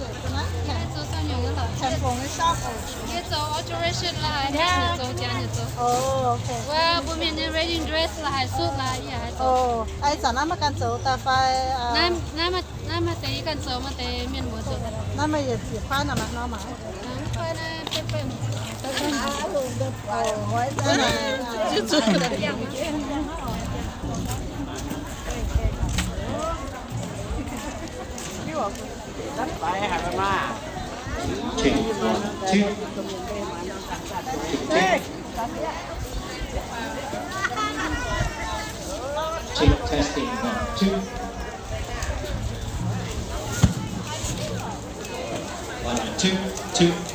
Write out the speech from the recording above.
Zoux naaiv camp, camp fong nyei shop oc. Yie zoux alteration la'haiz, yie zoux jaax nyei zoux. Oh, okay. Wuov mbuo mienh nyei wedding dress la'haiz, suit la'haiz, yie haiz zoux. Oh, ih zanc naaiv meih ganh zoux daaih fai? Naaiv, naaiv maaih deix yie ganh zoux, maaih deix mienh muoz zoux. Naaiv meih yietc kuaaiv nor maiv nor maah? Check, one, two. Check, check. Check, testing, one, two. One, two, two.